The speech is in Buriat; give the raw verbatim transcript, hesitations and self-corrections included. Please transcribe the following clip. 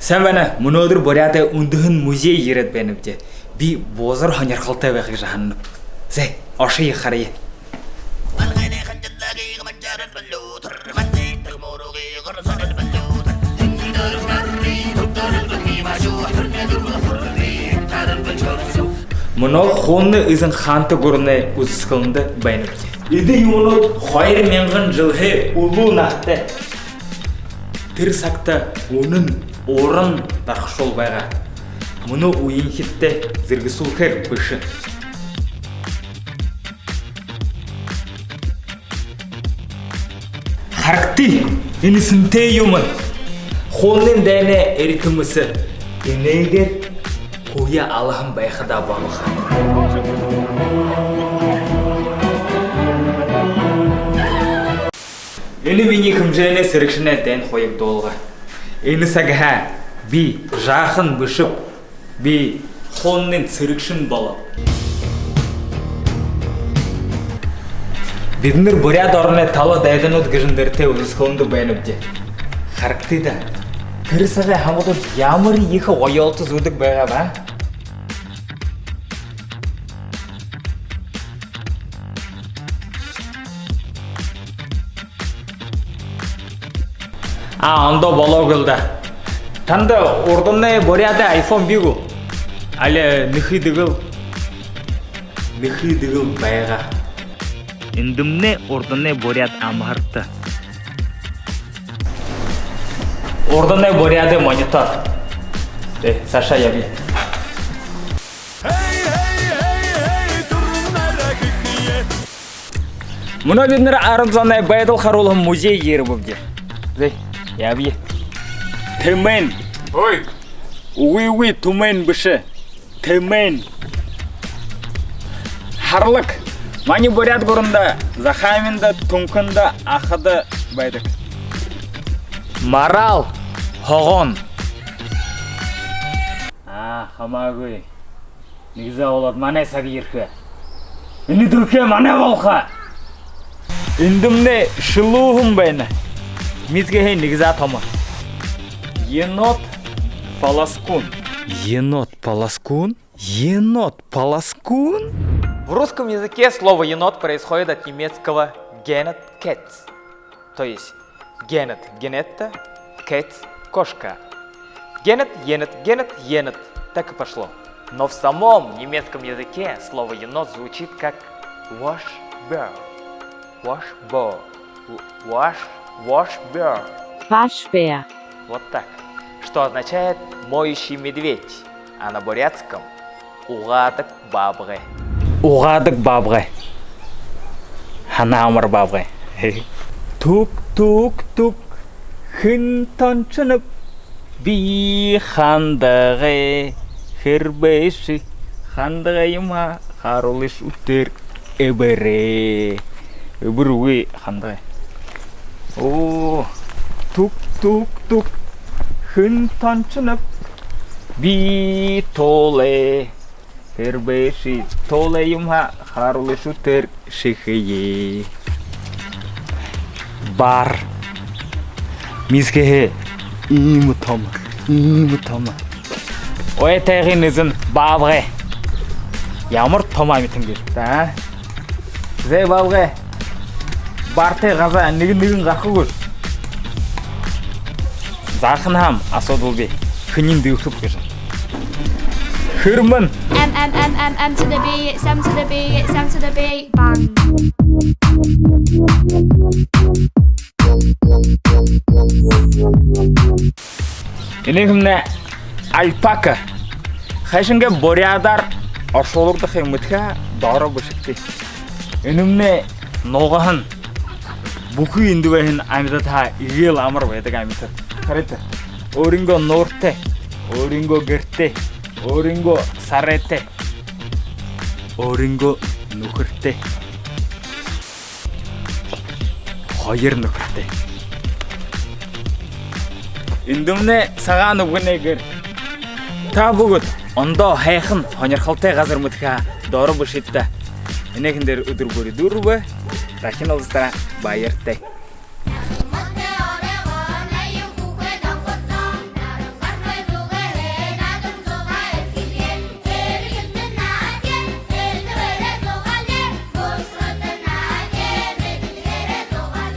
Сайн байна. Мүнөөдэр Буряадай үндэһэн музей ерээд байнабди. Би бузар һонирхолтой байха гэжэ һананаб. Зэ, ошоё, харая. Мүнөө Хунын эзэн Ханта гүрэнэй үзэсхэлэндэ байнабди. Эдэ юумэнүүд хоёр мянган жэлһээ үлүү наһатай. Тэрэ сагта үнэн, уран дархашуул байгаа. Мүнөө үеынхидтэй зэргэсүүлхээр бэшэ. Харагты, энэ сэнтэй юумэн. Хунын дайнай эритэмсэ. Энээгээр хүе алаһан байха даа, болохо. Энэ минии хэмжээнэй сэрэгшэнэй дайн хуягдуулга. Энэ сагһаа би жаахан бэшэб. Би Хунын сэрэгшэн болооб. Бидэнэр Буряад ороной тала дайданууд гэжэ нэрэтэй үзэсхэлэндэ байнабди. Харагты даа. Тэрэ сагай хамадууд ямар ехэ гоёолто зүүдэг байгааб. А, ондоо болоог лэ даа. Танда урданай буряадай айфон бии гү? Али нэхэ дэгэл, нэхэ дэгэл байгаа. Эндэмнай урданай буряад амһарта. Урданай буряадай монитор. Э, саашаа ябая. Мүнөө бидэнэр арад зоной байдал харуулһан музей ерэбэбди. Зэ, ябая. Тэмээн. Ой. Үгы, үгы, Түмэн бэшэ. Тэмээн. Харлаг. Манай Буряад гүрэндэ, Захааминда, Түнхэндэ, Ахада байдаг. Марал. Хогоон. А, хамаагүй. Нэгэ заа болоод манай саг ерэхэ. Энэ дэлхэй манай болохо. Эндэмнай шэлүүһэн байна. Мисгэһээ нэгэ заа томо. Енот полоскун. Енот полоскун? Енот полоскун? В русском языке слово «енот» происходит от немецкого «genet», «Katz», то есть «genet», «Генетта», «Katz», «кошка». «Genet», «енот», «genet», «енот». Так и пошло. Но в самом немецком языке слово «енот» звучит как «Waschbär». Waschbär. Wasch, Waschbär. Waschbär. Вот так. Что означает «моющий медведь», а на бурятском — угаадаг баабгай. Угаадаг баабгай. Һанаа амар баабгай. Түг, түг, түг. Хэн тончоноб? Би хандагай. Хэрбээ ши хандагай юм һаа, харуулыш үтэр эбэрээ. Эбэр үгы хандагай. Оо, түг, түг, түг. Хэн тончоноб? Би туулай. Хэрбээ ши туулай юм һаа, харуулыш үтэр шэхэеэ. Бар. Мисгэһээ иимэ томо, иимэ томо. Ой, тайгын эзэн баабгай. Ямар томо амитан гээшэб даа. Зэ, баабгай. Бартай газаа нэгэ нэгэн гарахагүй. Заахан һаам, асуудал бии. Хэниинь дэлхэб гэжэ. Хэрмэн. M, M, M, M, M to the B, S, M to the B, S, M to the B, bang. Энээнһээмнай альпака. Хайшан гээ буряадаар оршуулагдаха юм мэдэхэ, доро бэшэгты. Энэмнай нугаһан. Бүхы эндэ байһан амитадһаа эгээл амар байдаг амитад. Харыт. Өөрынгөө нууртай, өөрынгөө гэртэй, өөрынгөө сарайтай, өөрынгөө нүхэртэй. Хоёр нүхэртэй. Эндэмнай сагаан үбгэнэй гэр. Та бүгэд ондоо һайхан һонирхолтой газар мэдэхэ, доро бэшыт даа. Энээнһээн дээрэ үдэр бүри дүүрбэ. Дахин уулзатараа баяртай.